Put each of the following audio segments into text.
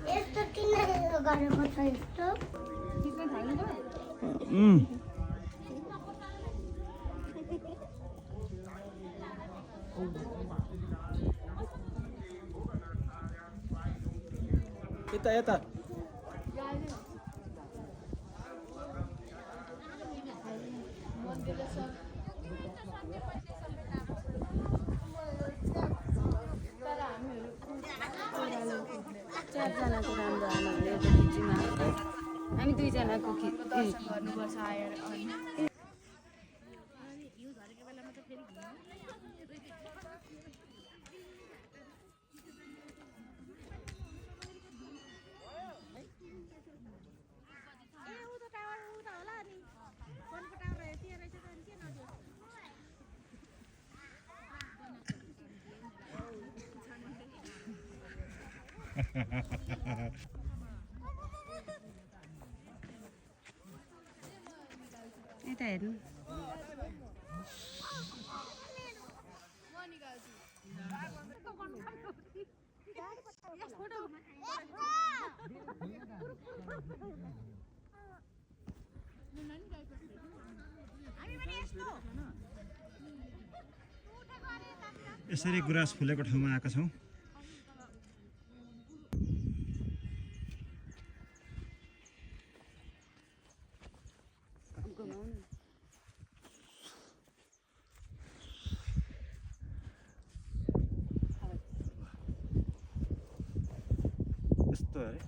यस्तो किन गरेको छ यस्तो किन थाल्नु त यता यता चारजनाको राम्रो आमाले एउटा खिचीमा हामी दुईजनाको गर्नुपर्छ आएर यता हेर्नु यसरी गुराँस फुलेको ठाउँमा आएका छौँ यस्तो अरे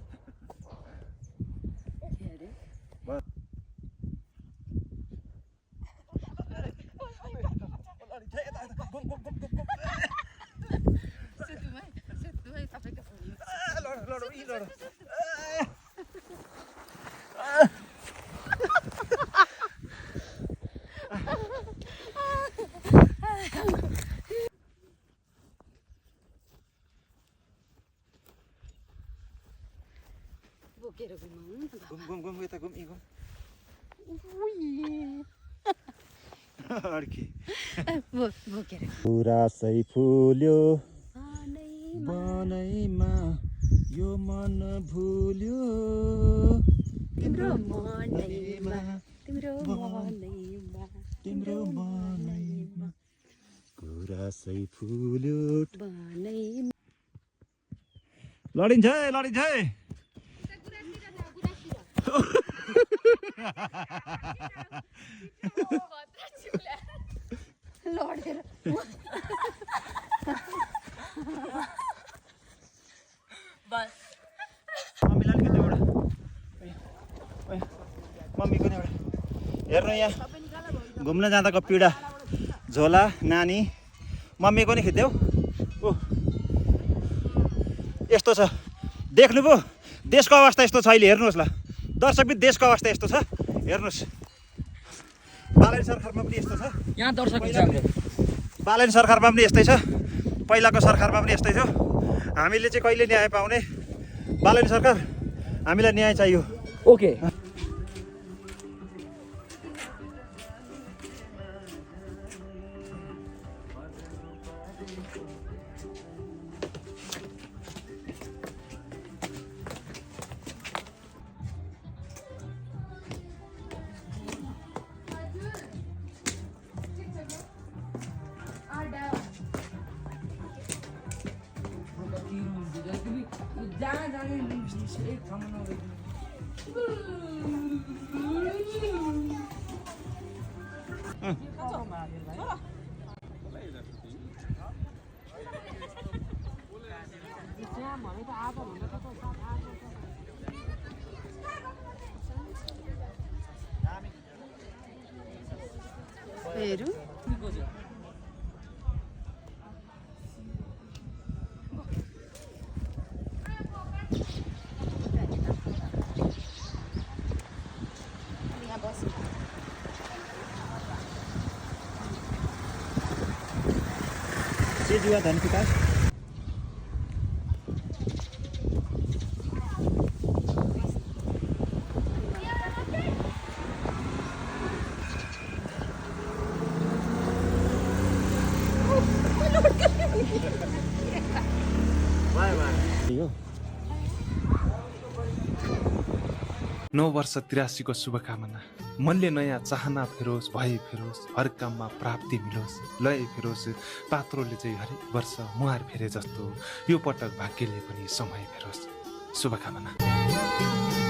घुम यता घुम गुराँसै फुल्यो बनैमा यो मन भुल्यो तिम्रो मनैमा तिम्रो मनैमा गुराँसै फुल्यो लडिन्छ है लडिन्छ है लडेर बस मम्मीलाई नि एउटा मम्मीको नि एउटा हेर्नु यहाँ घुम्न जाँदाको पीडा झोला नानी मम्मीको नि खिच्देऊ ओ यस्तो छ देख्नुभयो देशको अवस्था यस्तो छ अहिले हेर्नुहोस् ल दर्शकबिद देशको अवस्था यस्तो छ हेर्नुहोस् बालन सरकारमा पनि यस्तो छ यहाँ दर्शक बालन सरकारमा पनि यस्तै छ पहिलाको सरकारमा पनि यस्तै थियो हामीले चाहिँ कहिले न्याय पाउने बालन सरकार हामीलाई न्याय चाहियो ओके हेरौँ जुवा धन विकास नौ वर्ष 83 को शुभकामना। मनले नयाँ चाहना फेरोस्, भए फेरोस्, हर काममा प्राप्ति मिलोस्, लय फेरोस्, पात्रोले चाहिँ हरेक वर्ष मुहार फेरे जस्तो यो पटक भाग्यले पनि समय फेरोस्। शुभकामना।